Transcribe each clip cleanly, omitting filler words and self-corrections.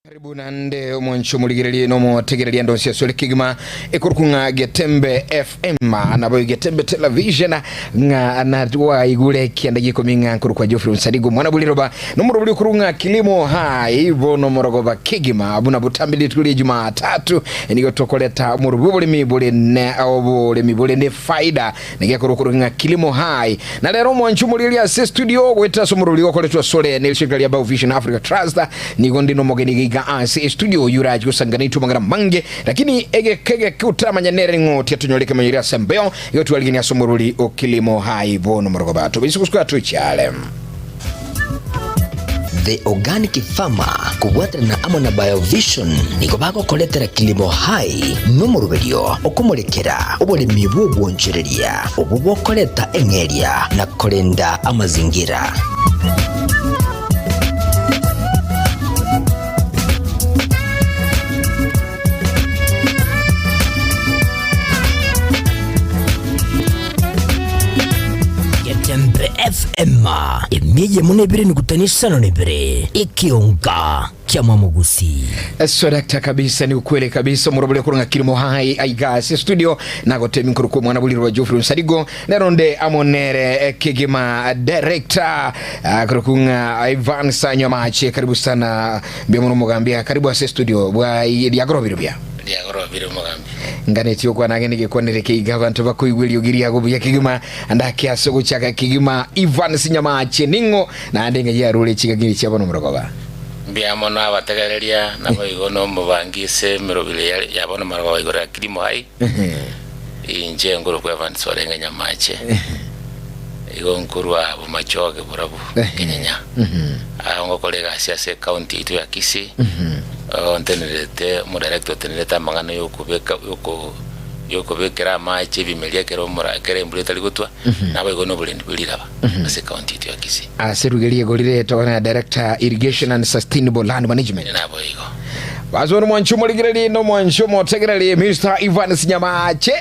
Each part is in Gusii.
Karibu naende omwancho omorigererie na omotegereria ande onsi asore kegima ekorokwa ng'a Getembe FM nabo Getembe Television ng'a natwaigure ekianda gikomi ng'a nkorokwa Geoffrey Onsarigo mwana bw'eriroba nomorobori okorwa ng'a Kilimo High bono omorogoba kegima buna botambe rituko ria Jumatatu nigo tokoreta omorobi bw'oboremi bore ne oboremi bore ne faida Negekorwa korwa ng'a Kilimo High. Na rero omwanchi omorieria ase estudio goetera ase omorori gokoretwe asore ne rishirika ria Biovision Africa Trust. Nigo ndi nomogeni geiga ase estudio oyio orache gosanga naitwe amang'ana amange, lakini egeka egeke otaramanya nere ning'o tiatonyore ekemanyererio ase embeo igo twarigenia ase omorori o Kilimo High bono morogoba tobaise gosuka tochiare. The Organic Farmer kobwaterana amo na Biovision nigo bagokoretera Kilimo Hai nomoroberio okomorekera oboremi bw'obwonchoreria obwo bokoreta eng'eria na korenda amazingira. Getembe FM, emia eyemo na ebere nukutani isano na ibere, ekeonga kia mwamogusi. Swadakta kabisa ni ukweli kabisa omorobori okorwa ng'a Kilimo High aiga ase studio nagotemi nkorokwa omwana bw'erirwa Geoffrey Onsarigo nero nde amo nere eh, kegima director ah, korokwa ng'a Ivan Sanyo Amache karibu sana mbuya mono omogambia karibu ase studio bwa riagorobire buya Riagorobire omogambi. Nganetie okwana agende gekwanere keiga abanto bakoigwa eriogi riago buya kegima ndake ase ogochaka kegima Evans Nyamache ning'o naende ng'ai arure chingaki chia bono morogoba. Mbuya mono abategereria, naboigo nomobangi ase emerobiri ya ya bono marogoba igoro ya Kilimo High. Inche nkorokwa Evans Orenge Nyamache. Igo nkorwa Bomachoge Borabu, Kenyenya. Aa ngokora egasi ase ecounty yaito ya Kisii. Ontenerete, omodirector otenerete amang'ana yokobeka yoko yokobekera amache ebimeria ekero omora ekero embura etari gotwa, naboigo na oborendi bwe riraba ase ecounty yaito ya Kisii. Ase riruga riego rire tokona na Director Irrigation and Sustainable Land Management. Naboigo. Basi bono omwanchi omorigereri na omwanchi omotegereri Mr. Evans Nyamache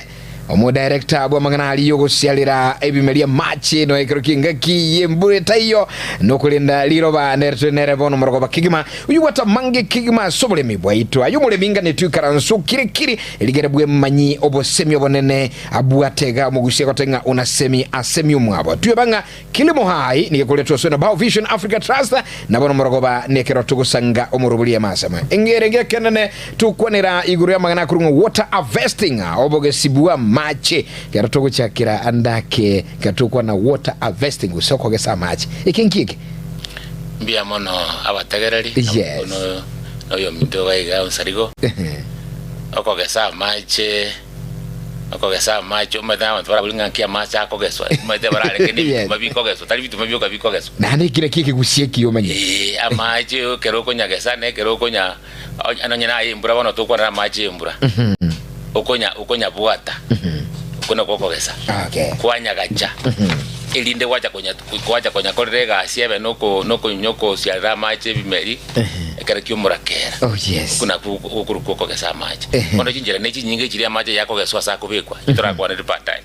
Omodaerekta bw'amang'ana aria y'ogosiarera ebimeria amache nonya ekero ki'engaki y'embura etaiyo, na okorenda riroba nere tore nere bono morogoba kegima, oyobwate amange kegima ase oboremi bwaito. Aye omoremi nganetwe ikaranse okire kiri, rigere bwemanyi obosemi obonene abwate iga omogusia goteba ng'a unasemi asemi omwabo. Tweba ng'a Kilimo Hai nigo ekoretwa ase na Bao Vision Africa Trust na bono morogoba nekero togosanga omorobori amasemo engerenge ekenene tokwanera igoro y'amang'ana akorwa ng'a water harvesting obogesi bw'amache kero togochakera andake kero tokwana water harvesting gose okogesa amache eke nki eke? Mbuya mono abategereri, Yes. no noyominto iga iga Onsarigo, okogesa amache. Okogesa amache, omanyete abanto barabori ng'a nki amache akogeswa, omanyete bararenge na Yes. ebituma bikogeswa, tari bituma bioka bikogeswa. Naende eki nakio ekegusia ekiya omanye. Ee, amache ekero okonyagesa na ekero okonya onya nonye naye embura bono tokwanera amache y'embura, okonya okonyabwata, okwo nakwo okogesa, Okay. kwanyagacha, erinde gwacha konya gwacha konyakorera egasi ebe noko noko nokosiarera amache ebimeri. ekero ki'omorakera. Oh, yes. Okwo nakwo gokorokwa okogesa amache. Ehe. Bono chinchera ne chinyinge chiria amache ay'akogeswa ase akobekwa, echio torakwanere baadaye.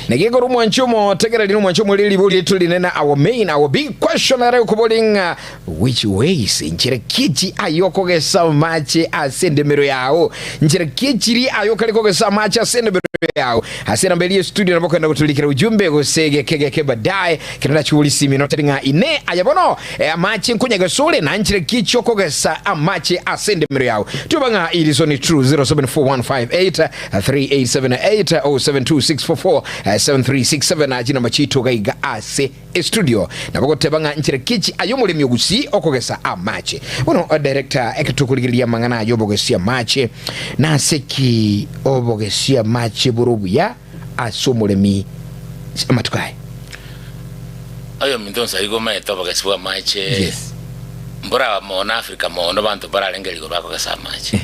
Naki ekero omwanchi omotegereri na omwanchi omoriri riborio riaito rinene our main our big question are okobori ng'a which ways nchera ki echi aye okogesa amache ase endemero yao nchera ki echiri aye okare kogesa amache ase endemero yao ase enamba eria estudio nabo okogenda gotorikera ujumbe gose geke geke baadaye kero ndachibori simi notebi ng'a ine aye bono Amache nkonyagesa ore, na nchire ki chi'okogesa amache ase endemero yao? Tioba ng'a it is only true 0741583878 0726447367 chinamba chiaito iga iga ase estudio. Nabo goteba ng'a nchera ki echi aye omoremi ogusii okogesa amache. Bono director ekero tokorigereria amang'ana aya obogesi amache, nase ki obogesi amache bore obuya? ase omoremi amatuko aye. Oyominto onsi aiga omanyete obogesi bw'amache, Yes. mboraba mono Africa mono banto mbararenge rigoro bakogesa amache.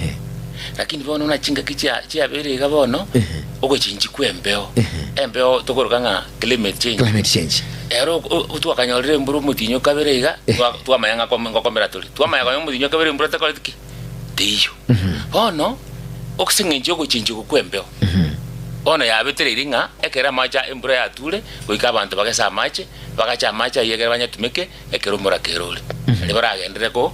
Lakini bono buna chingaki chia chiabeire iga bono, ogochinchi kwa embeo, embeo tokoroka ng'a climate change. Climate change. Ero o- o- twakanyorire embura omotienyi o kabere iga, twa- twamanya ng'a kome ngokomera tore. Twamanya konya omotienyi o kabere embura tekoreti ki? Teiyo. Bono, ase eng'encho y'ogochinchigwa kw'embeo, bono yabetereirie ng'a ekero amache a embura yature, goika abanto bagese amache, bagache amache ayio ekero banyatumeke ekero omorakera ore. Nario baragenderere ko.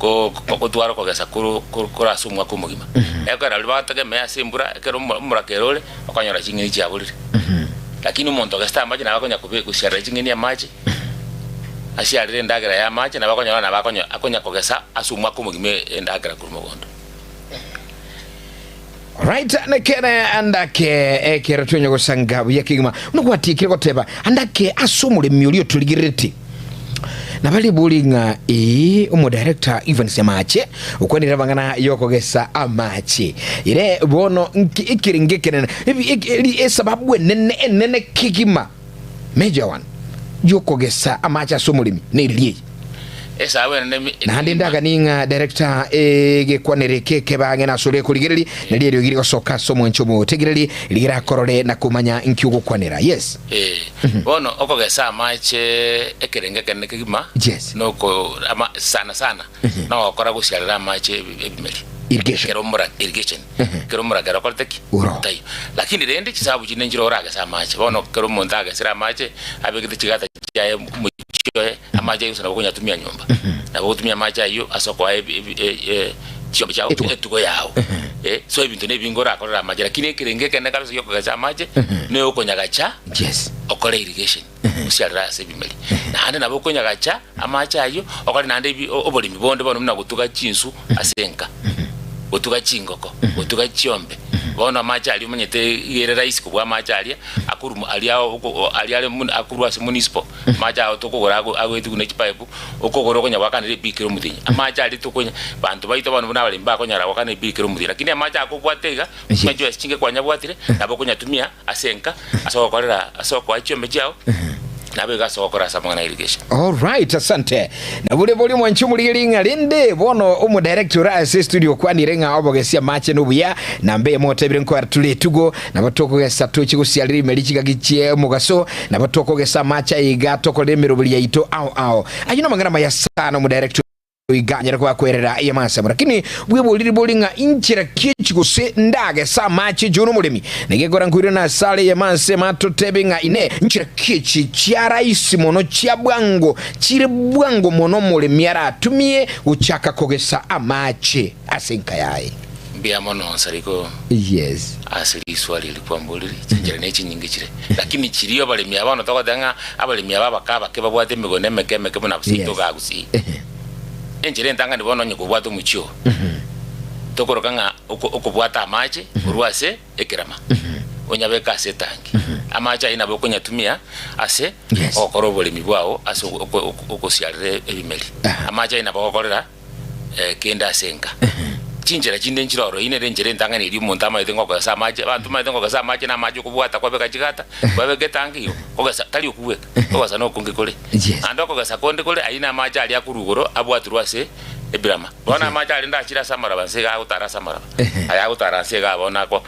Ko gotwara okogesa koro kore ase omwaka omogima. Ekero baria bagotegemea ase embura, ekero omorakera ore, okonyora ching'eni chiaborire. Lakini omonto ogesete amache nabo akonya kobe gosiarera ching'eni amache, asiarere endagera ya amache, nabo akonyora nabo akonya akonya kogesa ase omwaka omogima endagera korwa mogondo. Right, nekere andake ekero twenya gosanga buya kegima nogwatiekire goteba andake ase omoremi oria otorigerereti Nabaribori ng'a ee, omodirector Evans Nyamache okwanire amang'ana y'okogesa amache. Ere bono nki ekerenge ekenene ebi eki eri esababu enene enene kegima major one y'okogesa amache ase omoremi nereri eye. Esababu enene mi- Naende kegima. ndaganie ng'a director egekwanero eke ekebe ang'e nase ore korigereria nari eriogi rigosoka ase omwancho omotegereri rigerakorore na komanya nki ogokwanera. Yes. Ee, bono okogesa amache ekerengo ekenene kegima, Yes. noko ama sana sana nogokora gosiarera amache ebi- ebimeri. Irrigation. Ekero omora irrigation. Ekero omorakera okorete ki? Oro. Taiyo. Lakini rende chisababu chinde nchire oragese amache. Bono ekero omonto agesire amache, abegete chigata chiaye omochie oye, amache ayio gose nabo okonyatumia nyomba. Nabo ogotumia amache ayio ase okoa ebi ebi e- e chiombe chiao, Etugo. etugo yao. Eh, so ebinto na ebinge orakorere amache, lakini ekerengo ekenene kabisa giokogesa amache, na okonyagacha Yes. okore irrigation, osiarere ase ebimeri. Naende nabo okonyagacha amache ayio, okore naende ebi oboremi bonde bono buna gotuga chinsu ase enka, gotuga chingoko, gotuga chiombe, bono amache aria omanyete iga ere rahisi kobua amache aria akorwa aria oko aria are akorwa ase municipal. Amache ao tokogora ago agoetigwa ne chipipe, okogora okonya goakanera ebill kera omotienyi. Amache aria tokonya banto baito bono buna abaremi bakonyara goakana ebill kera omotienyi. Lakini amache aya kobwate iga, buna chibesa chinke kwanyabwatire, nabo okonyatumia ase enka, ase ogokorera ase okoa chiombe chiao, nabo iga ase ogokora ase amang'ana a irrigation. Alright, asante. Nabore bori omwanchi omorigeri ng'a rende bono omodirect ore ase studio okwanire ng'a obogesia amache nobuya na mbe motebire nkoera ture etugo nabo tokogesa toche gosiarera emeri chigaki chie omogaso nabo tokogesa amache aiga tokorere emeroberi yaito ao ao ayio namang'ana maya sana omodirect iga anyare kobakoerera eyamasabo lakini bweborire bori ng'a inchera ki echi gose ndagese amache inche nomoremi Negekora nkoirana asare eyemo ase emo atotebe ng'a Inee, nchera ki echi chia rahisi mono chia bwango chire bwango mono omoremi aratumie gochaka kogesa amache ase enka yaye? Mbuya mono Nsariko Yes. ase riswali eri kwamborire, chinchera ne chinyinge chire, lakini chiria abaremi aba bono togoteba ng'a abaremi aba abake abake babwate emegondo emeke emeke buna gose Yes. intwe igaa gusii. Enchera entang'ani bono onye kobwate omochie oo, tokoroka ng'a oko okobwata amache korwa ase ekerama, onyabeke ase etangi. Amache ayio nabo okonyatumia ase Yes. ogokora oboremi bwao ase oko- oko- oko- okosiarera ebimeri. Aha. Amache ayio nabo ogokorera kende ase enka. Chinchera chinde nchire ororo, eyio nere enchera entang'ani eria omonto amaete ng'a okogesa amache, abanto bamaete ng'a okogesa amache na amache okobwata kwabeka chigata, kwabeka etangi igo, kogesa tari okwo bweka, okogesa na okonge kore. Yes. Naende okogesa konde kore, ayio na amache aria akorwa igoro abwatirwe ase ebirama. Bono amache aria ndachire ase amaraba nse iga agotara ase amaraba. Aya agotara nse iga bono ako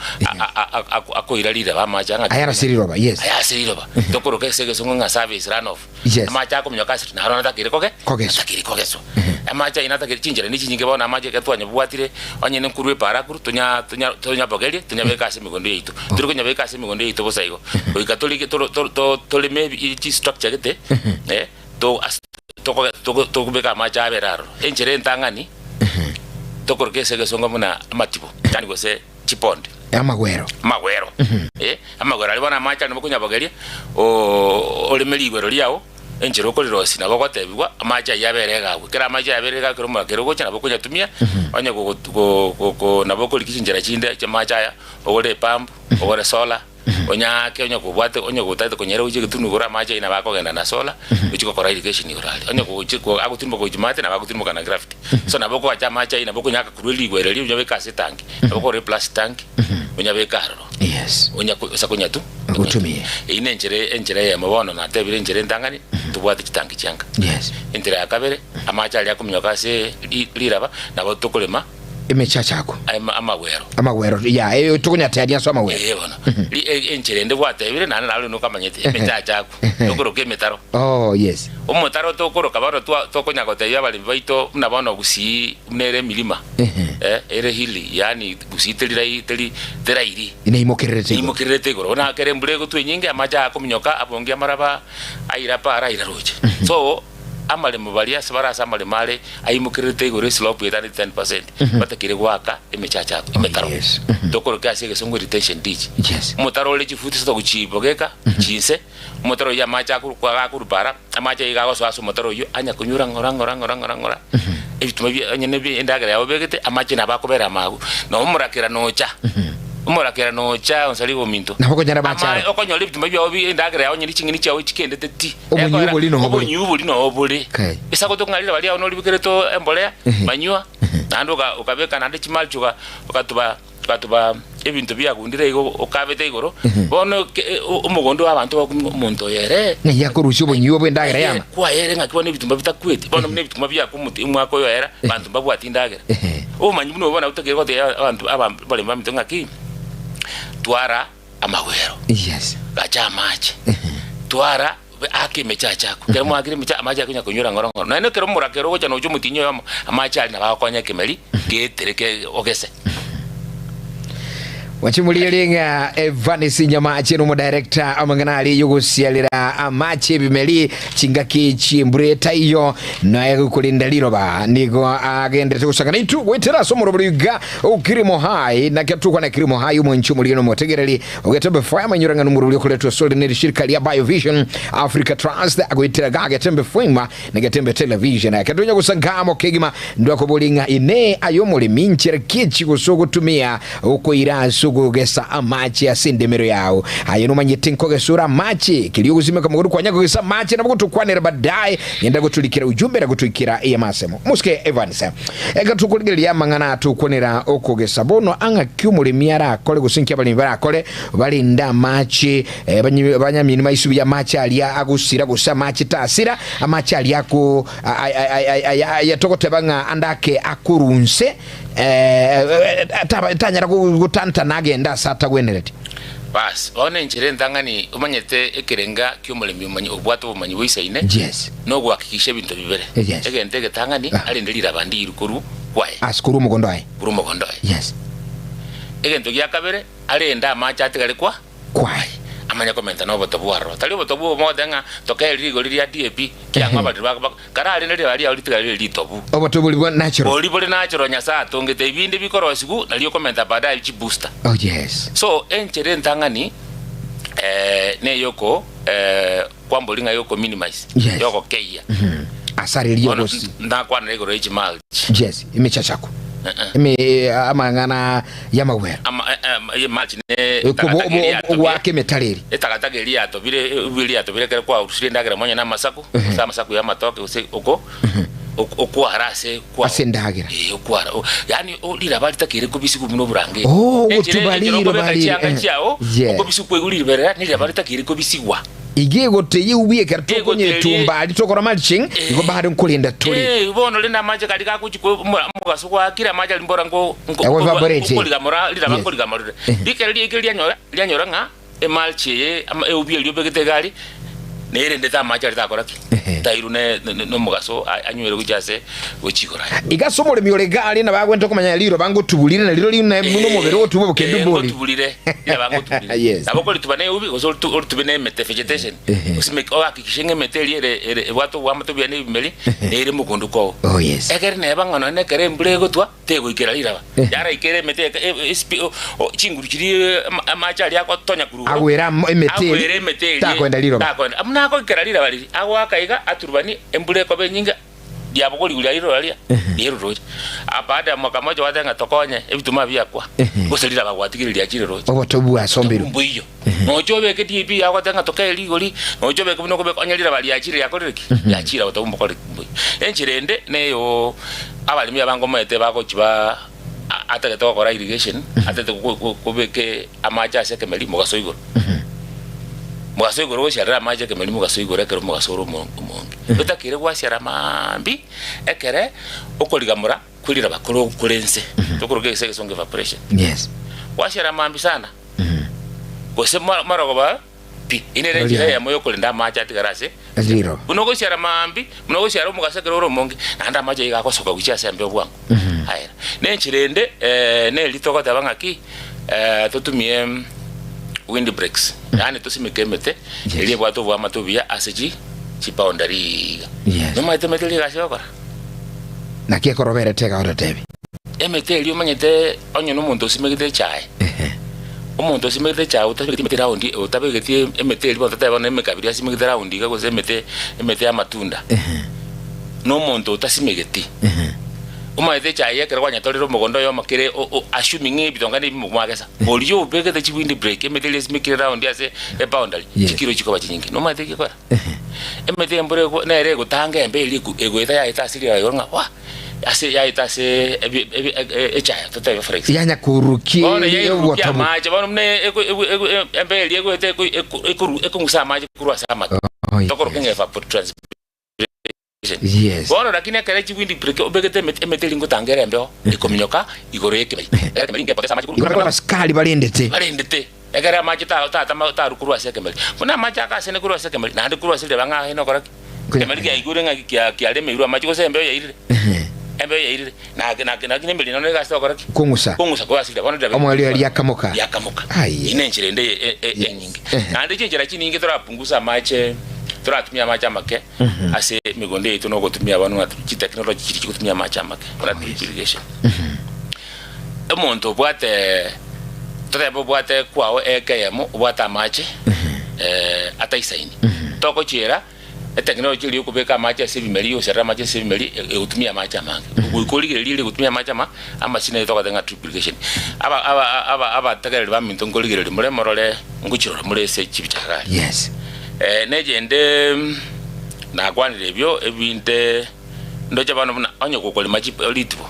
akoira riraba amache ang'ake. Aya ase riroba, yes. Aya ase riroba. Tokoroka ase egesongo ng'a service run off. Yes. Amache akominyoka ase naro natakeire koge Kogeswa. natakeire kogeswa. Amache ayio natakeire chinchera ne chinyinge bono amache ekero twanyabwatire onye ne nkorwa epaara korwa tonya tonya tonyabogerie tonyabeke ase emegondo yaito. Tori konyabeka ase emegondo yaito bosa igo. Goika torige toro to toreme ebi chistructure gete to ase tokoge togo tokobeka amache abere aroro. Enchera entang'ani, tokoroka ase egesongo buna amatibo, yaani gose chipondi. Amagwero. Amagwero. Eh, amagwero aria bono amache aria nabo okonyabogeria, oo oreme rigwero riao, enchera okorirosia nabo ogotebigwa, amache ayio abere iga agwo. Ekero amache abeire iga ekero omwaka ere ogocha nabo okonyatumia, onye gogo go go go nabo okorigia chinchera chinde chi'amache aya, ogore epampu, ogore solar. Onyaake onye kobwate onye gotagete konyera gochia egetunu igoro amache ayio nabo akogenda na solar gochia gokora irrigation igoro aria. Onye gochi agotirimboka gochia maate nabo agotirimboka na gravity. So nabo okogacha amache ayio nabo okonyaka korwa rigwere riria onyabeke ase etangi, nabo okogora eplastic tank onyabeke aroro. Yes. Onya ko ase konyatu Gotumia. Eyio ne enchera enchera eyemo bono natebire enchera entang'ani tobwate chitangi chianga. Yes. Enchera ya kabere amache aria akominyoka ase ri riraba nabo tokorema. Emechachaku. Ama- amagwero. Amagwero, ya, eh, tokonyateania ase amagwero. Ee bono. Ri- e- Enchera ende gwatebire naende naro nokamanyete, emechachaku, tokoroka emetaro. Oh, yes. Omotaro tokoroka bono twa- tokonya gotebia abaremi baito buna bono gusii buna ere emirima, eh, ere hilly, yaani gusii teri rai teri terairi. Neimokererete igoro. Neimokererete igoro. Bono ekero embura egotwa enyinge, amache aya akominyoka abonge amaraba aira para aira roche. So. amaremo baria ase bare ase amaremo are aimokererete igoro eslope etanete 10% batakire goaka emechacha emetaro. Yes. Tokorokia ase egesongo retention ditch. Yes. Omotaro ore chifuti isato gochibogeka chinse, omotaro oyio amache akoru agakoru para, amache iga agosoa ase omotaro oyio anya konyura ng'ora ng'ora ng'ora ng'ora ng'ora, ebituma bia onye ne endagera yabo obegete, amache nabo akobera amagu. Na omorakera nocha, omorakera nocha onsari ominto. Nabo okonyora amache Ama aro. okonyora ebituma biao bi endagera yao onye ne ching'eni chiao chikendete ti. Obonyio Ekogera bori nobo bore. obonyio bori nobo bore. Kai. Ase agotokong'a riroba riao noribekerete embolea, manure, naende oka okabeka naende chimulch oka okatuba Ogatuba ebinto biagundire igo okabete igoro, bono omogondo bw'abanto bakumia omonto oyo ere. Ng'ai akorusia obonyigwa bw'endagera yama? Kwaye ere ng'aki bono ebituma bitakweti, bono buna ebituma biakwa omote omwaka oyo era, abanto mbabwati endagera. Obomanyi buna obo nabwo tokeire gotebia abanto aba abaremi baminto ng'aki, twara amagwero, Yes. gacha amache, twara aka emechacho akwo. Ekero mwakire emechacho, amache akonya konyora ng'ora ng'ora. Nonya ekero omorakera ogocha nocha omotienyi oyomo, amache aria nabo agokonya ekemeri geetere ke ogese. Wachimurie ng'a Evanis Nyamache nomodirector amang'ana aria yogosiarera amache ebimeri chingaki chi'embura etaiyo naye gokorinda riroba nigo agenderete gosangana intwe goetera ase omorobori iga okirimo hai naki atukwana kirimo hai omwanchi omorie nomotegereri Ogetembe Fwema inyora ng'a nomorobori okoretwa asore ne rishirika ria Biovision Africa Trust agoetera ga Getembe Fwema na Getembe Television. Ekero gosanga amo kegima ndwakobori ng'a ine aye omoremi nchera ki echi gose ogotumia okoira ase okogesa amache ase endemero yao. Aye nomanyete nkogesa ore amache keria ogosimeka mogondo kwanya kogesa amache nabo gotokwanera baadaye ngenda gotorikera ujumbe na gotoikera eyamasemo. Mosike Evans. Ekero tokorigereria amang'ana atokwanera okogesa bono, ang'aki omoremi arakore gose inki abaremi barakore barende amache, eh, banyi- banyamini maisubi y'amache aria agosira gose amache tasira, amache aria ako aya togoteba ng'a ande ake akorunse, eh, taba- tanyara gotantana agende ase atagwenereti. Bas, bono enchera entang'ani omanyete ekerenga ki'omoremi omanyi obwate obomanyi boisaine, Yes. nogohakikisha ebinto bibere. Yes. Egento egetang'ani, Ah. arende riraba ndiiru korwa kwaye, Ase korwa omogondo aye. korwa omogondo oye. Yes. Egento gia kabere, arende amache atigare kwa Kwaye. amanye komenta nobotobu aroro. Tari obotobu obo mogoteba ng'a tokee rigori ria DAP, kiang'u abariri bako bako, kararende riraba riao ritigare rire ritobu. Obotobu boria bwa natural. Boria bore natural Nyasae atongete, ebinde bikorosigu nario okomenta baadaye chibooster. Oh yes. So enchera entang'ani eh, neyoko eh, kwambori ng'a yoko minimize, Yes. yogokeyia. Asarerie Bono gosi. ndakwanera igoro ye chimulch. Yes, emechachako. Eme amang'ana y'amagwero. Ama, eh, eh, ye mulch ne Obo- takataka eria yatobire. Ogwaka emetare eri. Etakataka eria yatobire, ebu eria yatobire ekero kwarusirie endagera mwanya na amasaku, gose amasaku y'amatoke gose oko, ok- okwara ase kwao. Ase endagera. Eh, okwara. O- Yaani o- riraba ritakeire kobisigwa buna oborangeti. Oh, Enchera ogotuba enchera riroba okobeka rire, chianga eh. chiao, Yeah. okobisigwa kwaigwa riberera, neriraba ritakeire kobisigwa. Iga egoteyia ubuya ekero Egoteria- tokonyetumba aria tokora mulching, igo bado nkorenda tore. Eh, bono rende amache karia gagochia ko- omora- omogaso gwakire amache aria mbora nko- nko- Ego evaporate. nkorigamora riraba Yes. nkorigamorire. Rikere riaikire rianyora rianyora ng'a emulch eye ama eubi eria obegete iga aria, nerendete amache aria takora ki? Ehe. Tairwe ne- ne- nomogaso a- anywere gochia ase gochia igoro aye. Iga ase omoremi ore iga aria nabo agwenerete komanya riroba ngotuburire na rirorio rinde buna omobere ogotuba obokendu Eh, mbori. ngotuburire, riroba ngotuburire. Yes. Nabo okorituba ne eubi gose oritu- oritube ne emete vegetation. Ehe. Osimeke ohakikishe ng'a emete eria ere ere ebwate oboamate obuya na ebimeri, nere mogondo kwao. Oh, yes. Ekere neba ng'a nonye ekero embura egotwa, tegoikera riraba. Eh. Yaraikera emete eke- e- espi o- o- chinguru chiria ama- amache aria agotonya korwa igoro, Agwere amo emete eri, agwere emete eria, takoenda riroba. takoenda. Buna agoikera riraba riria, agoaka iga, aturubanie, embura ekoba enyinge, riabogorigwe riaye rirora riria, riaye roche. Ah, baada ya mwaka moja gwateba ng'a tokonye ebituma biakwa, gose riraba gwatigire riachire roche. Obotobu bwasombirwe. Mbuiyo. Nocha obeke DAP yao goteba ng'a tokee rigori, nocha obeke buna okobeka onye riraba riachire riakorire ki? Riachire obotobu mbokore ki? Mbuya. Enchera ende neyoo abaremi abange omanyete bagochi ba a- atagete gokora irrigation, atagete ko- ko- kobeke amache ase ekemeri mogaso igoro. Mogaso igoro gosiarera amache ekemeri mogaso igoro ekero omogaso ore omo- omonge. Otakeire gwasiara maambia, ekere okorigamora kweriraba kore kore nse, tokoroka ase egesongo evaporation. Yes. Gwasiara maambia sana, gose maro- marogoba pi, eye nere enchera eyemo yokorenda amache atigare ase Riroba. Buna ogosiara maambia, buna ogosiara omogaso ekero ore omonge, naende amache iga agosoka gochia ase embeo bwango. Aye. Na enchera ende, neri togoteba ng'aki, totumie wind breaks, yaani tosimeke emete, eria ebwate oboamate obuya ase chi. chiboundary iga. Yes. Nomanyete emete eria egasi egokora? Naki ekoroberete iga ototebi. Emete eria omanyete onye na omonto osimegete echae, omonto osimegete echae otabegeti emete round otabegeti emete eria bono totebe bono emekabiri asimegete round iga gose emete emete ya amatunda, na omonto otasimegeti, omanyete echae eyio ekero kwanyetorire omogondo oyomo kere o- o assuming ng'a ebitonga na ebimo mwagesa, oria obegete chiwind break emete eria esimekire round ase eboundary, chikiro chikoba chinyinge, nomanyete eki ekora? Emete y'embura ego nere egotanga embe eria eku egoeta yaeta ase riroba igoro ng'a waa, ase yaeta ase ebi ebi echaya totebe for example. Yanya korukia Bono yairukia obotobu. amache bono buna eko ego ego embe eria egoeta eko eko ekoru ekong'usa amache korwa ase amato Oh, tokoroka ng'a yes. evapotranspiration. Yes. Bono lakini ekero echiwindi break obegete emete emete eria ngotanga ere embeo ekominyoka igoro y'ekemeri. Ekero ekemeri nkepotesa amache korwa Igoro abasikari barendete. barendete. Ekero amache ta tatama tarwa korwa ase ekemeri, buna amache akasene korwa ase ekemeri, naende korwa ase riroba ng'a aye nokora ki? Ekemeri kiaigure ng'a kia kiaremeirwe amache gose embeo yairire, embeo yairire, na na naki nemeri nono egasi tokora ki? Kong'usa. Kong'usa korwa ase riroba, bono riroba Omoerio riakamoka. riakamoka. Aye. Eyio nenchera ende e- e- Yes. enyinge. Naende chinchera chinyinge torapungusa amache, toratumia amache amake ase emegondo yaito na ogotumia bono ng'a chitechnology chiria chigotumia amache amake, buna drip irrigation. Omonto obwate, totebe obwate kwao eka eyemo, obwate amache ataisaini, togochiera etechnology eria yokobeka amache ase ebimeri, yogoserera amache ase ebimeri egotumia amache amange. Goika origererie eria egotumia amache ama amasini aye togoteba ng'a drip irrigation. Aba aba aba abategereri baminto nkorigereria more morore ngochirora more ase chibicha iga aria. Yes. Nechende nakwanire ebio ebinte. Ndoche bono buna onye gokorema ritubo,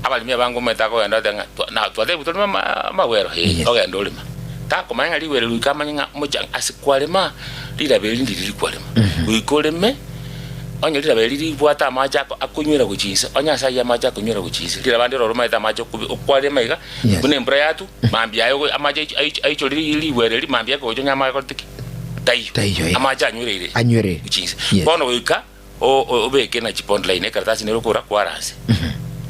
abaremi abange omanyete akogenda oteba ng'a twa- na twatebigwe toreme ama- amagwero, eh, Yes. ogende orema. Takomanya ng'a rigwero goika amanye ng'a omochanga ase kwarema, riraba eri ndiri rikwarema. Goika oreme, onye riraba eri ribwate amache ako akonywera gochia inse, onye ase ayio amache akonywera gochia inse, riraba ndire oro omanyete amache okobi okwarema iga, Yes. buna embura yatwa, mambia aye ogo amache aicho aicho aichorire rigwero eri, mambia ekogocha onye amache akorete ki? Taiyo. Taiyo, eh. Amache anywereire. Anywereire. Chinse. Yes. Bono goika o- o- obeke na chipond line ekaratasi nere okora kwaranse.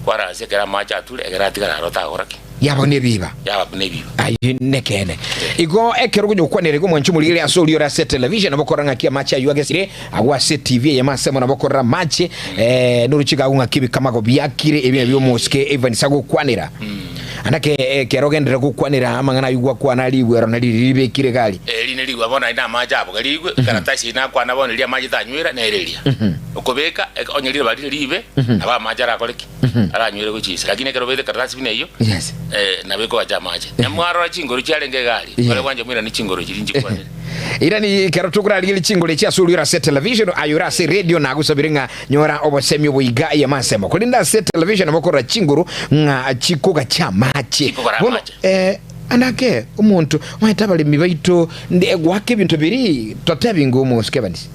Kwaranse ekero amache ature ekero atigara aro tagokora ki? Yaba nebiba. Yaba buna ebiba. Ayio nekeene. Igo ekero okonya gokwanera igo mwanche omorigereria ase oria ore ase etelevision nabo okorora ng'aki amache ayio agesire agwo ase etivi eyemo ase amo nabo okorora amache eh, norochiko agwo ng'aki ebikamago biakire ebi nabio omosike Evans agokwanera. Anake ekero ogenderere gokwanera amang'ana ayio gwakwana rigwero na riri ribekire iga aria. Eri nerigwe bono naende amache aboge rigwe, ekaratasi eyio nakwana bono eria amache tanywera nere eria. Okobeka eke onye riroba rire ribe, nabo amache arakore ki? Aranywere gochia inse. Lakini ekero obegete ekaratasi buna eyio, Yes. nabo ekogacha amache. Mwarora chingoro chiarenge iga aria, Yeah. ore gwancha moiranie chingoro chiria nchikwanire. Irani ekero tokorarigereria chingoro echi ase oria ore ase television, aye ore ase radio nagosabire ng'a Nyora obosemi obo iga eyemo ase emo, korende ase television nabo okorora chinguru ng'a chikogacha amache. Chikogora Bono amache. eh, anake omonto omanyete abaremi baito nde goaka ebinto biri totebi ng'o omosike Evans.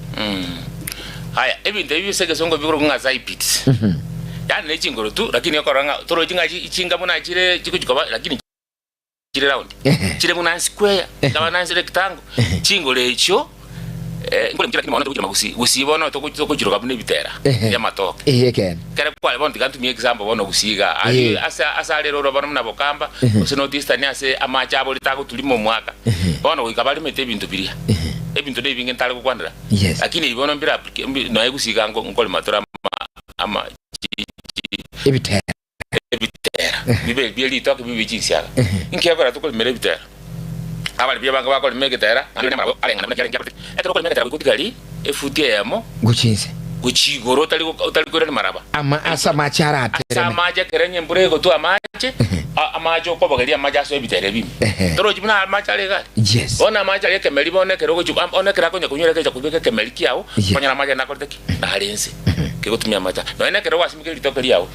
Aya, ebinto ebi ase egesongo bikorokwa ng'a zypids. Yaani ne chinguru tu, lakini okorora ng'a torochi ng'a chi chinga buna chire chikochi koba lakini chire round, chire buna square, chikaba na rectangle, chingoro echio eh, nkore lakini mono togochirema gusii, gusii bono togo togochiroka buna ebitera bi'amatoke. Ehe ekeene. Ekero kware bono tiga ntumie example bono gusii igaa, aria ase ase arero oro bono buna Bokamba, gose North Eastern ase amache aborete agoturima omwaka, bono goika baremete ebinto biria, ebinto na ebinge ntare gokwanera, Yes. lakini ebi bono mbire applica mbi nonya gusii igaa nko nkorema tore ama ama chi chi Ebitera. ebitera bibe bie ritoke bibe chinsiaga. Inki ekero tokorimera ebitera? Abaremi abange bakorema egetera naende amarabo areng'ana buna kiarenge abareti. Ekero okorema egetera goika otigari efuti eyemo Gochia inse. gochia igoro otari otari koirania maraba. Ama ase amache Ase aratereme. amache ekero onye embura egotwa amache, amache okobogeria amache ase ebitera ebime. Torochi buna amache are iga aria? Yes. Bono amache aria ekemeri bono ekero ogochia bono ekero akonya konywera ekecha kobeka ekemeri kiao, Yes. okonyora amache aria nakorete ki? Nare inse. Kegotumia amache aya. Nonya nekero gwasimekire ritoke riao,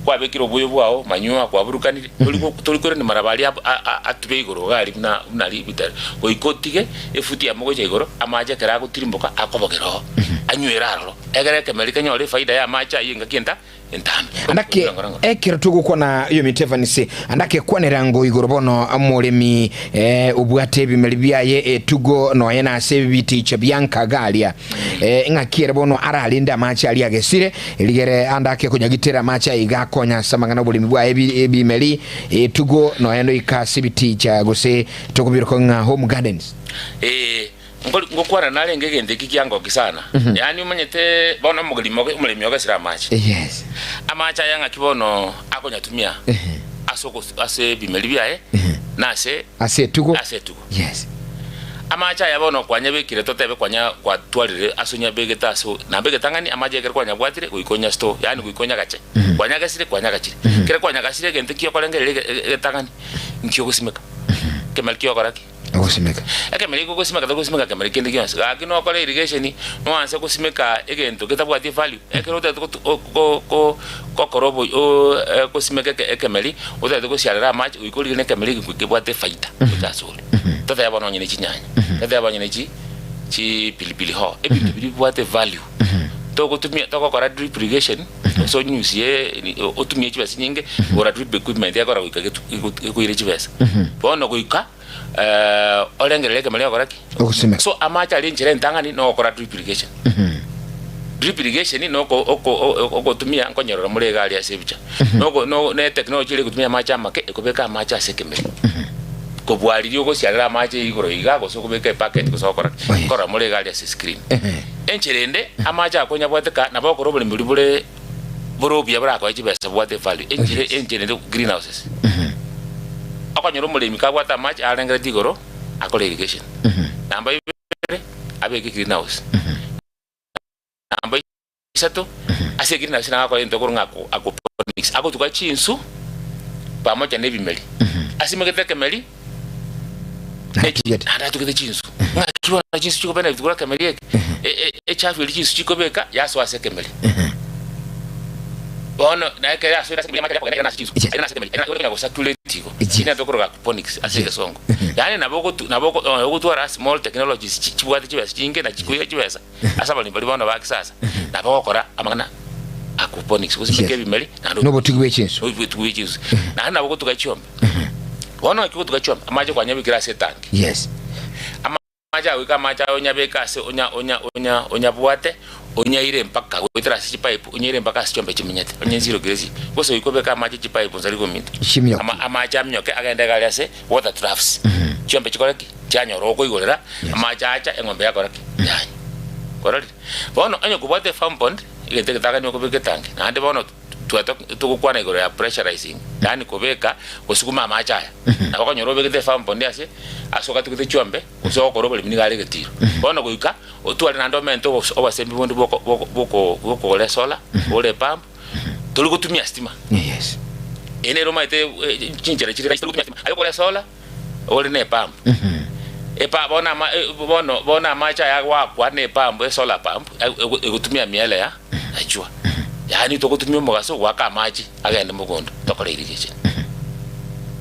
kwabekire oboyo bwao, manyua, kwaburukanire, tori go tori korenda maraba aria ab- a- a- atube igoro iga aria buna buna aria ebitare. Goika otige efuti yamo gocha igoro, amache ekero agotirimboka akobogera oo, anywere aroro, egere ekemeri kenyore efaida ya amache ayio engaki enta entambe. Andake ekero togokwana oyominto Evans, andake kwanera ngo igoro bono omoremi eh, obwate ebimeri biaye etugo nonya nase ebiticha bia nkaga aria eh, ng'aki ere bono ararende amache aria agesire rigere andake konyagitera amache aiga akonya ase amang'ana oboremi bwaye ebimeri etugo nonya noika ase ebiticha gose tokobiroka ng'a home gardens. Ee. Nkori ngokwana narenge egento eki kiangoki sana. Yaani omanyete bono omogirimo omoremi ogesire amache. Yes. Amache aya ng'aki bono akonyatumia ase ogos ase ebimeri biaye na ase Ase etugo. ase etugo. Yes. Amache aya bono kwanyabekire totebe kwanya kwatwarire ase onyabegete ase namba egetang'ani amache ekero kwanyabwatire goika onya store yaani goika onyagache. Kwanyagesire kwanyagachire. Ekero kwanyagasire egento ki okorengereria ege egetang'ani nki ogosimeka. Ekemeri kiogokora ki? Ogosimeka. Ekemeri gogosimeka togosimeka kemeri kende gionsi. Gaki nokore irrigation noanse gosimeka egento getabwati value. Ekero otagete gotu go go gokora obo gosimeka eke ekemeri otagete gosiarera amache goika origie na ekemeri eke kebwate efaida gocha ase ore. Totebe bono onye ne chinyanya, totebe onye ne chi chipilipili hoho, ebinto biria bibwate value. Togotumia togokora drip irrigation gose onyusie otumie chibesa chinyinge gora drip equipment ekora goika getu gekoire chibesa. Bono goika orengererie ekemeri ogokora ki? Ogosimeka. So amache aria enchera entang'ani nogokora drip irrigation. Drip irrigation noko oko ogotumia nkonyorora more iga aria ase ebicha. Noko no ne etechnology eria egotumia amache amake ekobeka amache ase ekemeri. Kobua riria ogosiarera amache igoro iga gose okobeka ebucket gose ogokora ki, Oh, yes. nkorora more iga aria ase escreen. Enchera ende amache akonyabwateka nabo okora oboremi boria bore bore obuya borakoe chibesa bobwate evalue. Enchera yes. enchera ende greenhouses. Okonyora omoremi kabwate amache arengereti igoro akore irrigation. Namba ibere abeke greenhouse. Namba isato ase egreenhouse nabo akore egento ekorwa ng'a aquaponics. Agotuga chinsu pamoja na ebimeri. Asimegete ekemeri Natugete. naende atugete chinsu. Ng'aki bono chinsu chikobenefit korwa ekemeri eke? Echafu eria chinsu chikobeka yasoa ase ekemeri. Bono na ekero yasoire ase ekemeri amache aria akogenda airana ase chinsu, airana ase ekemeri, airana okonya gocirculate igo. Yes. Eki nabo tokoroka aquaponics ase egesongo. Yaani nabo ogotu nabo oko ogotwara small technologies chi chibwate chibesa chinke na chikoira chibesa ase abaremi baria bono ba kisasa, nabo ogokora amang'ana aquaponics, gosimeka Yes. ebimeri naende Na obotugi bwe chinsu. obotugi bwe chinsu. Naende nabo ogotuga chiombe. Bono ekio ogotuga chiombe, amache kwanyabekire ase etangi. Yes. Amache agoika amache aye onyabeke ase onya onya onya onyabwate, onyaire mpaka goetera ase chipaipu, onyaire mpaka ase chiombe chimenyete, onye nsirokire si. Gose goika obeke amache chipaipu nsari kominto. Chiminyoke. Ama amache aminyoke agende iga aria ase water troughs. Chiombe chikore ki? Chianyora okoigorera, amache acha, eng'ombe yakora ki? Yanywa. Kwarorire? Bono onye kobwate farm pond, egento egetang'ani okobeka etangi, naende bono Twete togokwana igoro ya pressurizing, yaani kobeka gosuguma amache aya. Nabo okonyora obegete efarm pond ase ase ogatugete chiombe gose ogokora oboremi nigo are egetiro. Bono goika otware naende omente obos obosembi bonde bwoko bwoko bwoko bwokogora esolar, ogore epump, tori gotumia stima. Yes. Eye nere omanyete chinchera chire rahisi tori gotumia stima. Aye okogora esolar, ore ne epump. Epa bono ama bono bono amache aya agoakwa ne epump esolar pump egotumia miele ya Najua. Yaani togotumia omogaso goaka amache agende mogondo tokore irrigation.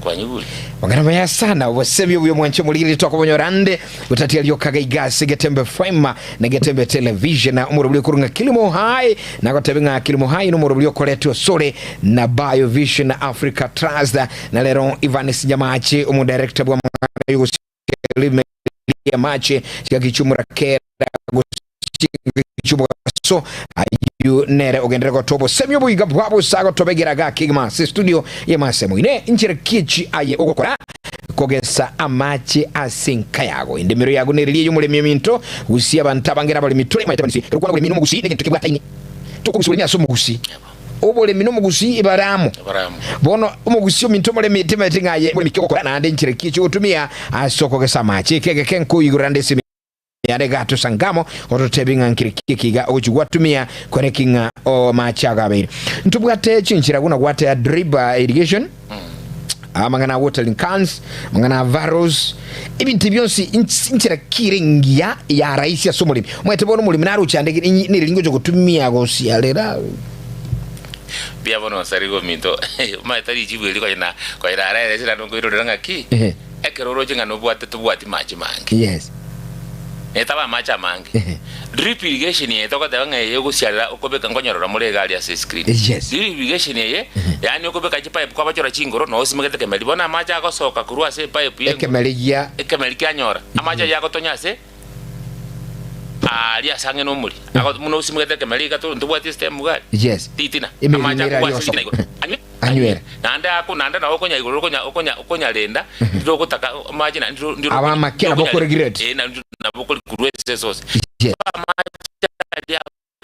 Kwanyigure? Magana maya sana obosemi obuya mwanche omorigereria twakobonyora ande gotatiga rioka gaiga ase Getembe FM na Getembe Television na omorobori okorwa ng'a Kilimo High nagotebe ng'a Kilimo High nomorobori okoretwa osore na Biovision Africa Trust na rero Ivan Sinyamache omodirector bwa amang'ana yogosia amache chigakichumura kera chi'omogaso ayio nere ogenderere gotoa obosemi oboiga bwa bosa agotobegera gaki kegima ase estudio y'amasemo ine inchera ki aye ogokora kogesa amache ase enka yago endemero yago nereria ey'omoremi ominto gusia abanto abange nabaremi tore maete bansi ekero okwana oboremi nomogusi negento kebwataine tokogusia oboremi ase omogusi oboremi nomogusi ebare amo bono omogusi ominto omoremi timaete ng'a aye moremi ki ogokora naende inchera ki ogotumia ase okogesa amache eke egeke nkoigorera nde esemi Yare gatosangamo ototebi ng'a nkere ki ekiga ogochi gwatumia kore ki ng'a amache ago abeire. Ntobwate chinchera buna gwatea drip irrigation, amang'ana a watering cans, amang'ana a varos, ebinto ebi bionsi inchera ki ere engiya ya rahisi ase omoremi. Omanyete bono omoremi naroche ande nere ringocha gotumia gosiarera. Mbuya mono Nsarigo ominto, omanyete tari richibu eri konya na konya naraerese naende nkoirorera ng'aki, Ekero oroche ng'a nobwate tobwati mache mange. Yes. Netaba amache amange. Drip irrigation eye togoteba ng'a eye ogosiarera okobeka nkonyorora more iga aria ase escreen. Yes. Drip irrigation eye, yaani okobeka chipipe kwabachora chingoro na osimegete ekemeri. Bono amache agosoka korwa ase epipe ye Ekemeri gia. Ekemeri kianyora. Amache ayio agotonya ase aria ase ang'e nomori. Ago buna osimegete ekemeri iga to ntobwati estem iga aria. Yes. Ritina. Emeri Amache nere akogwa aria ase ritina osoka. igoro. Anywe. Anywere. Naende ako naende nabo okonya igoro okonya okonya okonyarenda ndire ogotaka amache naende ndire ndire Aba amake nabo okoregret. Eh, naende nabo okori korwa ase esosi. Yes. Amache aria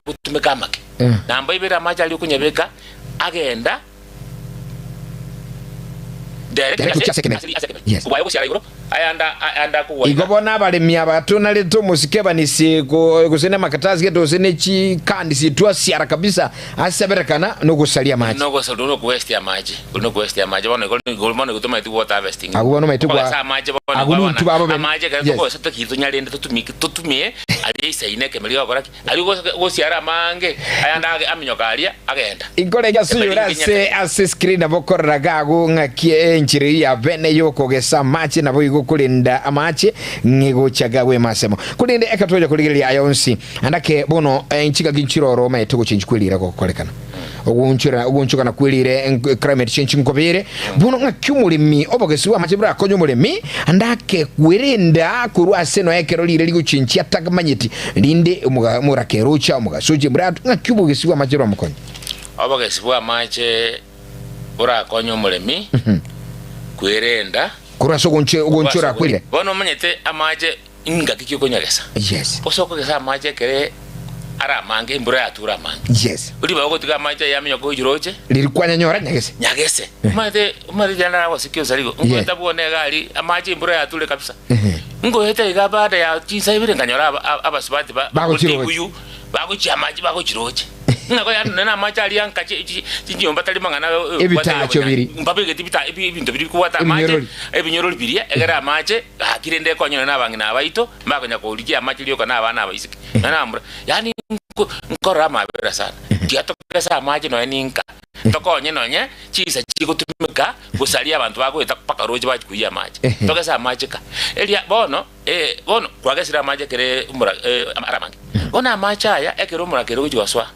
agotumeka amake. Eh. Namba ibere amache aria okonyabeka agenda direct Direct gochia ase ekemeri. ase ekemeri. Yes. Kobua gosiara igoro ayanda ayanda akogwa Igo iga. bono abaremi aba tonarete omosike ebanisi go- gose na amakaratasi gete gose ne chikandi twasiara kabisa aseberekana nogosaria amache. Nogosa ori nokowaste amache ori nokowaste amache bono igo igo bono igo tomaeti water harvesting. Agwo bono omanyete Okogesa kwa amache bono agwo kwabana nintwe babo bene amache ekero yes. tokogesa toki tonyarende totumike totumie aria isaine ekemeri gokora ki Aria gosiara amange, ayande aminyoka aria, agenda. Inkore ase oyore ase ase screen nabo okorora gago ng'aki enchera eyio ya bene yokogesa amache naboigo korenda amache ng'egocha gago emasemo. Korende ekero twacha korigereria aya onsi andake bono nchingaki nchiroro omanyete gochenchi kwerira gokorekana. Ogoonchora ogoonchokana kwerire climate change nkobere bono ng'aki omoremi obogesi bw'amache borakonye omoremi andake kwerenda korwa ase nonya ekero rire rigochenchia atamanyeti rinde omoga omorakera ocha omogaso oche embura yatwa ng'aki obogesi bw'amache boramokonye. Obogesi bw'amache borakonye omoremi kwerenda Korwa ase ogoonche ogoonchora kwerire. Bono omanyete amache Ingaki ki okonyagesa? Yes. Gose okogesa amache ekere are amange, embura yature amange. Yes. Ribaga ogotiga amache aye aminyoke gochia roche. Riria kwanyanyora nyagese. Nyagese. Omanyete, omanyete jana nagosikia osarigo. Yes. Ngoeta bwone egari, amache embura yature kabisa. Ngoeta iga baada ya chinsa ibere nkanyora aba- aba- abasubati ba Bagochia roche. ebuyu, bagochia amache bagochia roche. Ng'a konya nonye na amache aria nka chi- chi- chinyomba tari mang'ana Ebitacho biri. Mbabegeti bita ebi- ebinto biria bikobwata amache, Ebinyorori. ebinyorori biria, egere amache Gaki rende ekonyore nabang'ina abaito, mbakonya korigia amache rioka na abana abaiseke, nonya nabamura. Yaani nko nkorora amabera sana. Tiga togese amache nonya ninka, tokonye nonye chinsa chigotumeka gosaria abanto bagoeta mpaka roche bachia koiyia amache. Togese amache ka. Eria bono eh bono kwagesire amache ekere omora are amange. Bono amache aya ekero omorakera ogochia gosoa,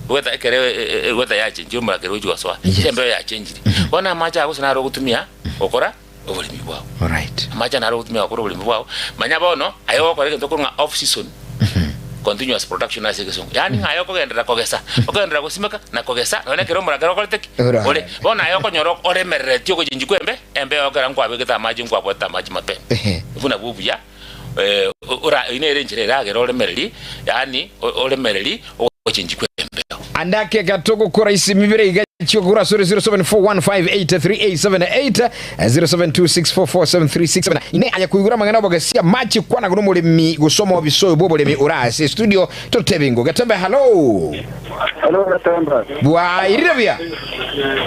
weather ekere weather yachenchire omorakera ogochia gosoa, Yes. embeo yachenchire. Bono amache aya gose naro ogotumia gokora. oboremi bwao. Alright. Amache naro ogotumia gokora oboremi bwao. Manya bono, aye ogokora egento korwa ng'a off season, continuous production ase egesongo. Yaani ng'a aye okogenderera kogesa, okogenderera gosimeka na kogesa nonya ekero omorakera okorete ki? Ora. Ore. Bono aye okonyora oremereretie ogochenchia kwa embe, embe yao ekero nkwabegete amache nkwabwatete amache mapema. Ehe. Buna bwo obuya, ora eyio nere enchera eragere oremereri, yaani oremereri ogochenchia kwa embeo. Andake gatogokora isi mibere iga chiokora sore 0741583878 0726447367 ine aya kuigura mang'ana obogesia machi kwana gono omoremi gosoma obisoyo bwa oboremi ora ase studio totebingo Getembe hello. Hello Getembe. Bwairire buya.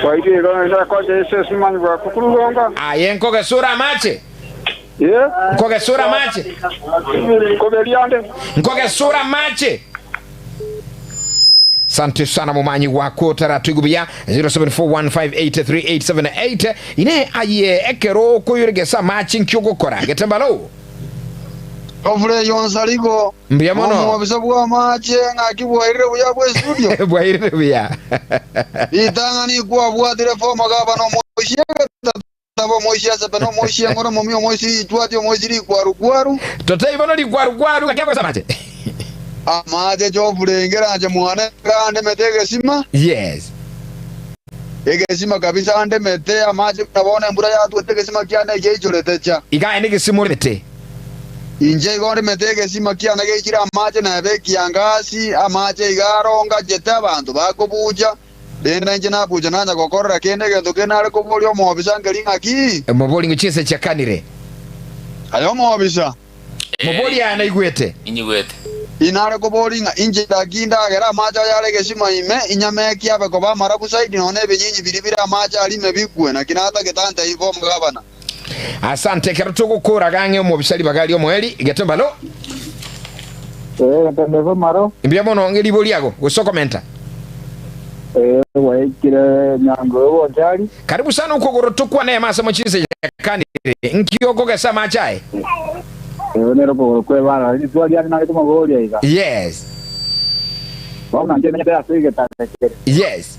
Bwairire igo nere kocha ase esimanyi bwaku kurugongo. Aye nkogesura amache. Ee. Nkogesura amache. Nkoberia ande. Nkogesura amache. Sante sana momanyi gwako otaratoigwa buya 0741583878 ine aye ekero okoyoregesa amache nki ogokora getembalo. Ofure yonsarigo Mbuya mono. Omobisa bw'amache ng'aki bwairire buya bw'estudio. Bwairire buya. Ritang'ani kwabwatire former gavana omochie Taba omoisia Yasepe, na omoisia Eng'ora, omomia omoisia Ritwati, omoisia Rikwaru-kwaru. Totebie bono rikwaru-kwaru gaki agosa amache. Amache ch'oburenge ranche mwane iga andemete egesima. Yes. Egesima kabisa andemete amache buna bono embura yatwete egesima kiane geichorete cha. Iga aye negesima oremete. Inche igo ndemete egesima kiane geichire amache nebe ekiangasi, amache iga arongachete abanto bakobucha. Rende nainche nabucha nanya gokorera kende egento kende nare koboria omobisa nkeri ng'aki? Mobori ng'o chinse chiakanire? Aye omobisa. Mobori aya naigwete. Inyigwete. Inare koboria ng'a inche ndaki ndagere amache aya are egesima ime, inyameki abe koba amarabu zaidi nonya nebinyinyi biria bire amache aria ime bikwe, naki natagete antebie igo omogabana. Asante ekero togokoraga ang'e omobisa ribaga ri'omoeri getembalo. Ee, Getembe Bomaro. Mbuya mono ng'e ribo riago gose okomenta. Ee, gwaikire nyango y'obonchari. Karibu sana okogoro tokwane ema ase mochinse yakanire nki okogesa amache aye. Ee, nere okogoro kw'ebara. Rituko riane nare komoboria iga. Yes. Bono inche menyete ase egetare kere. Yes.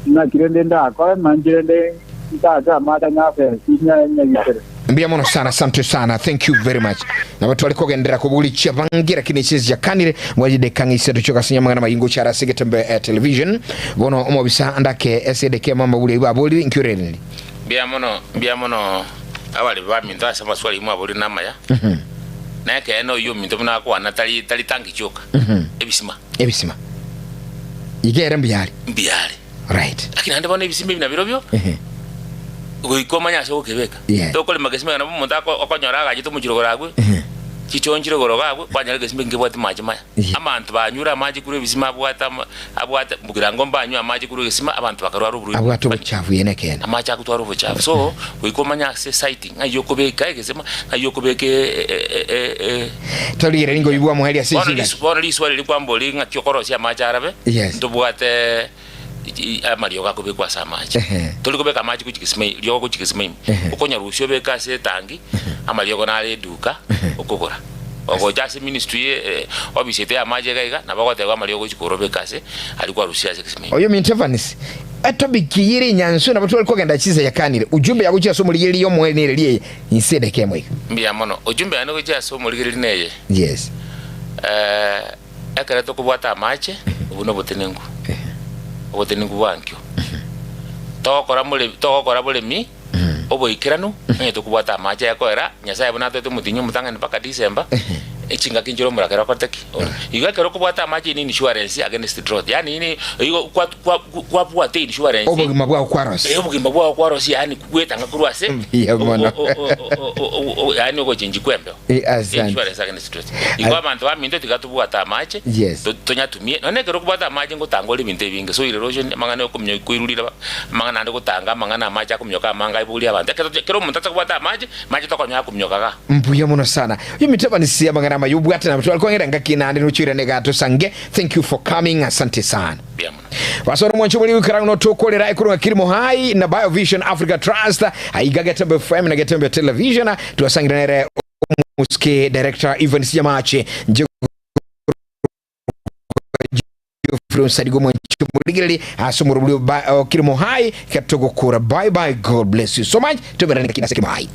Naki rende ndakore, manche rende ntache amache ang'e ase ense nyagitere. Mbuya mono sana, asante sana, thank you very much. Nabo tware kogenderera kobori chiabange lakini echie chiakanire mwajide kang'e iseto chioka ase nyamang'ana mayingo chiara ase Getembe eh, television. Bono omobisa ndake ase edeke mama buri baborire nkiorereri. Mbuya mono, mbuya mono abare baminto ase amaswali mwaborire namaya. Na ekeene oyio ominto buna akwana tari tari tanki chioka. Ebisima. Ebisima. Iga ere mbuya are. Mbuya are. Right. Lakini naende bono ebisima ebi nabirobio, Ehe. goika omanye ase ogokebeka. Yeah. Tokorema egesima ekio nabo omonto ako- okonyora agachete omochie igoro agwo, Ehe. chichoo nchire igoro iga agwo, kwanyora egesima eki nkebwati amache maya. Yeah. Abanto banyure amache korwa ebisima abwate ama abwate mbugirango mbanywe amache korwa egesima, abanto bakarwara oborwaire Abwate obochafu eye nekeene. Amache agotwara obochafu. So, goika omanye ase esite ng'ai okobeka egesima, ng'ai okobeka e- e- e- e- Torigereri ngoyibwa omoerio ase Bono chingaki. risu bono riswali riria kwamboria ng'aki okorosia amache arabe, Yes. ntobwate amariogo akobekwa ase amache. Ehe. Tori kobeka amache gochia gesima riogo gochia gesima ime. Ehe. Okonyarusia obeke ase etangi, amariogo nare eduka, okogora. Ogocha ase ministry ye ofisi yaito ya amache iga iga, nabo ogoteba amariogo gochia kogora obeke ase aria kwarusia ase egesima ime. Oyo ominto Evans, etopic eye ere enyansu nabo tware kogenda chinsa yakanire. Ujumbe yagochia ase omorigereria omoerio nere rieye inse edaka emo iga. Mbuya mono. Ujumbe yane gochia ase omorigereria neye. Yes. Ekero tokobwata amache, obwo nobotenenku, obotenenku bwa nkio. Togokora more togokora boremi oboikeranu, onye tokobwata amache aya koera, Nyasaye buna atoete omotinyi omotang'ani mpaka December, echingaki nchire omorakera okorete ki? Ore. Igo ekero okobwata amache eye ne insurance against drought, yaani ne igo kwa kwa kwabwate insurance Obogima bwao kwarosia. Eh, obogima bwao kwarosia yaani gwetanga korwa ase Mbuya mono. o- o- o- o- o- o- yaani ogochenji kwa embeo. Eh, asante. Insurance against drought. Igo abanto baminto tiga tobwate amache, Yes. to- tonyatumie, nonya ekero okobwata amache ngotanga ore ebinto ebinge, soil erosion, amang'ana ya okominyoka koirurire amang'ana ande gotanga amang'ana amache akominyoka amange aiborie abanto. Ekero ekero omonto atakobwata amache, amache tokonyora akominyoka igaa. Mbuya mono sana. Oyo mitabanisi amang'ana amaya obwate nabo tware kwang'era ngaki naende nochoirane igaa tosange. Thank you for coming. Asante sana. Mbuya mono. Basore omwancho bori goikera ng'o tokorera ekorwa Kilimo High na Biovision Africa Trust aiga Getembe FM na Getembe Television twasangire nere omusike director Evans Nyamache nje Geoffrey Onsarigo mwancho morigereri ase omorobori o Kilimo High ketogokora bye bye God bless you so much toberane kina Kilimo High.